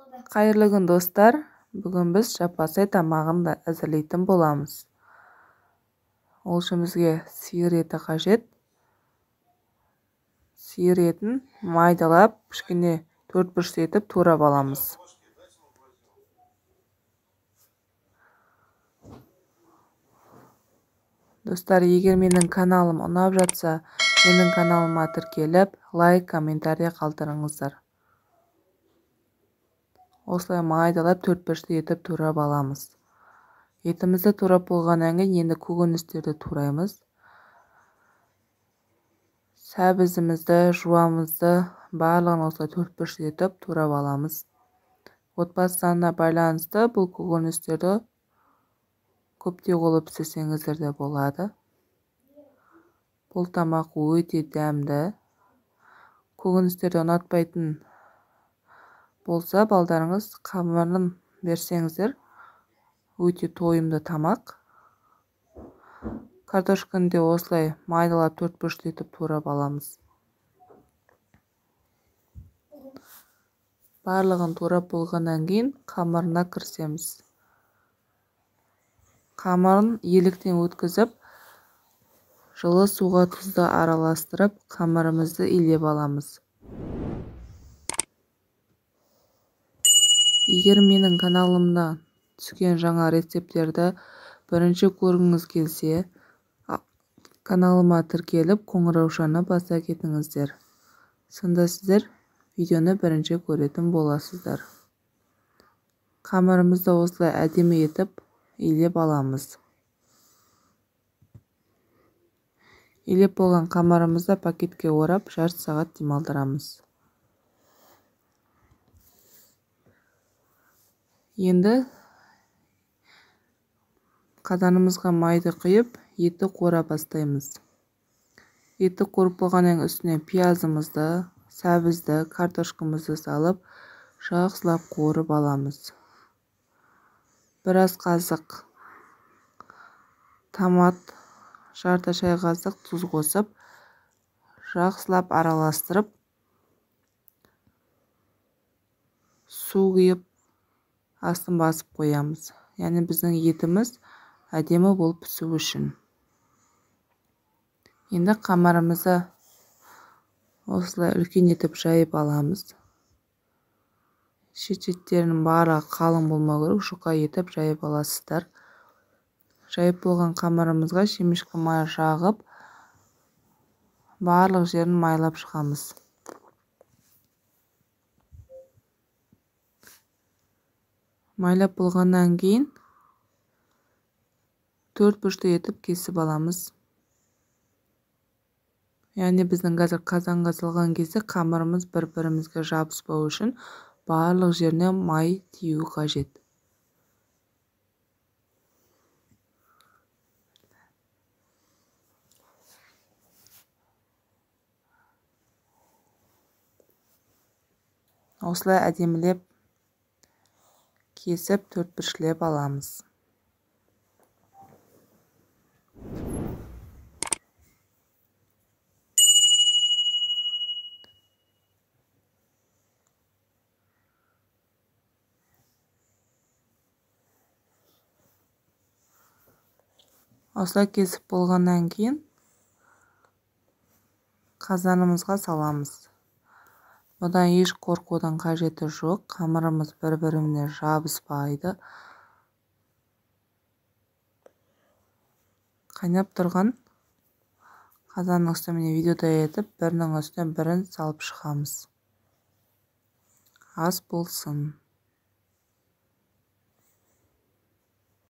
Қайырлы күн, достар! Бүгін біз жаппасай тамағын да әзірлейтін боламыз. Ол үшін бізге сиыр еті қажет. Сиыр етін майдалап, кішкене төрт бұрышты етіп турап аламыз. Достар, егер менің каналым ұнап жатса, менің каналыма тіркеліп, лайк, комментарий қалдырыңыздар. Осылай майдалап төрт бұрышты етіп турап аламыз. Етімізді турап болғаннан кейін енді көкөністерді тураймыз. Сәбізімізді, жуамызды барлығын осылай төрт бұрышты етіп турап аламыз. Отбасы санына байланысты бұл көкөністерді көптеу қылып істесеңіздер де болады. Бұл тамақ өте дәмді. Көкөністерді ұнатпайтын болса, балдарыңыз қамырын берсеңіздер, өте тойымды тамақ. Картошканы да осылай майдалап төрт бұрышты етіп турап аламыз. Барлығын турап болғаннан кейін қамырына кірісеміз. Қамырын еліктен өткізіп, жылы суға тұзды араластырып, қамырымызды илеп аламыз. Егер менің каналымда түскен жаңа рецепттерді бірінші көргіңіз келсе, каналыма тіркеліп, қоңыраушаны баса кетіңіздер. Сонда сіздер видеоны бірінші көретін боласыздар. Қамырымызды осылай әдемі етіп илеп аламыз. Илеп болған қамырымызды пакетке орап, жарты сағат демалдырамыз. Енді қазанымызға майды құйып, етті қуыра бастаймыз. Етті қуырып болғаннан кейін үстіне пиязымызды, сәбізді, картошкамызды салып, жақсылап қуырып аламыз. Біраз қасық томат, жарты шай қасық тұз қосып, жақсылап араластырып, су құйып, астын басып қоямыз. Яғни біздің етіміз әдемі болып пісу үшін. Енді қамырымызды осылай үлкен етіп жайып аламыз. Шет-шеттерінің барлығы қалың болмау керек, жұқа етіп жайып аласыздар. Жайып болған қамырымызға шемішкі май жағып, барлық жерін майлап шығамыз. Майлап болғаннан кейін төрт бұрышты етіп кесіп аламыз. Яғни біздің қазір қазанға салған кезде қамырымыз бір-бірімізге жабыспау үшін барлық жеріне май тию қажет. Осылай әдемілеп кесіп төрт бұрышлеп аламыз. Осылай кесіп болғаннан кейін қазанымызға саламыз. Бұдан еш қорқудың қажеті жоқ, қамырымыз бір-біріне жабыспайды. Қайнап тұрған қазанның үстіне видеода етіп, бірінің үстіне бірін салып шығамыз. Ас болсын.